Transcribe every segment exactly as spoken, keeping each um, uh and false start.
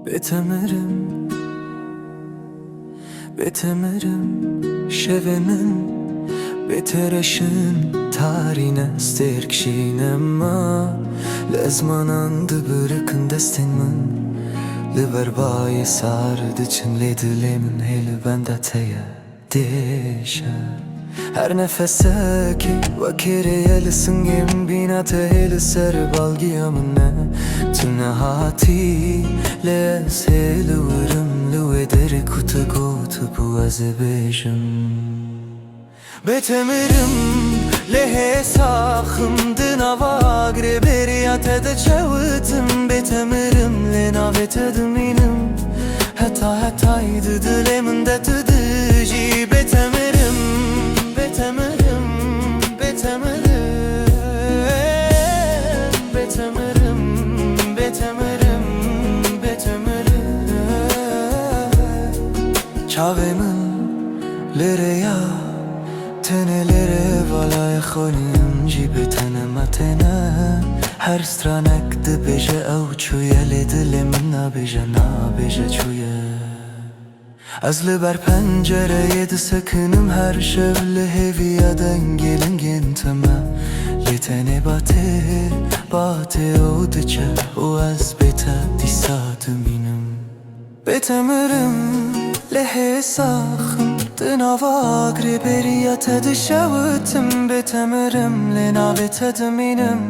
Bê te mirim, bê te mirim, şevê min bê te reşin, tarî ne, stêrk jî nema. Li ezmanan dibirikin destên min, li ber bayê sar diçin, lê dilê min hê li benda te ye. Dêşe. Her nefesekê wekê rê ye li singê min, bîna te hê li ser balgiya min e. Tu nehatî, lê ez hê li wir im, li wê derê ku tu gotibû ez ê bêjim. Bê te mirim, lê hê sax im, di nava agirê bêriya te de çewit im. Bê te mirim, lê navê te dimînim. Heta hetayî di dilê min de tu dijî. Bê te mirim, bê te mirim, bê te mirim, bê te mirim, bê te mirim, bê te mirim. Çavê min lê re ya, tenê lê re, valayê xolî min jî bê te nema têne. Her stranek dibêje ew çûye, lê dilê min nabêje, nabêje çûye. Ez li ber pencereyê disekinim her şev, li hêviya dengê lingên te me. Lê tenê batê, batê ew diçe û ez bê te dîsa dimînim. Bê te mirim, lê hê sax im, di nava agirê bêriya te dişewitim. Bê te mirim, lê navê te dimînim.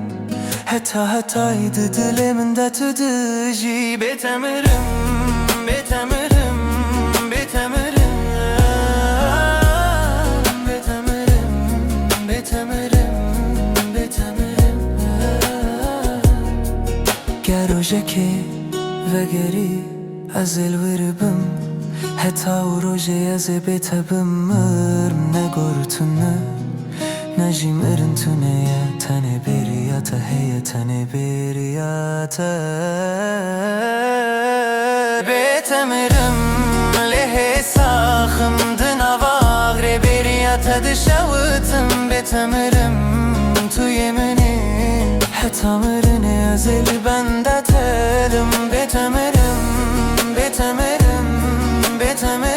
Heta hetayî di dilê min de tu dijî. Bê te mirim, bê te mirim, bê te mirim, bê te mirim, bê te mirim, bê te mirim. Ger rojekê vegerî, ez ê li wir bim. Heta û rojê ez ê bê te bim, mir ne gor tune, ne jî mirin tune ye, tenê bêriya te heye, tenê bêriya te. Bê te mirim, lê hê sax im, di nava agirê bêriya te dişewitim. Bê te mirim, tu yê min î, heta mirinê ez ê li benda te dim. Bê te mirim, bê te mirim, bê te mirim.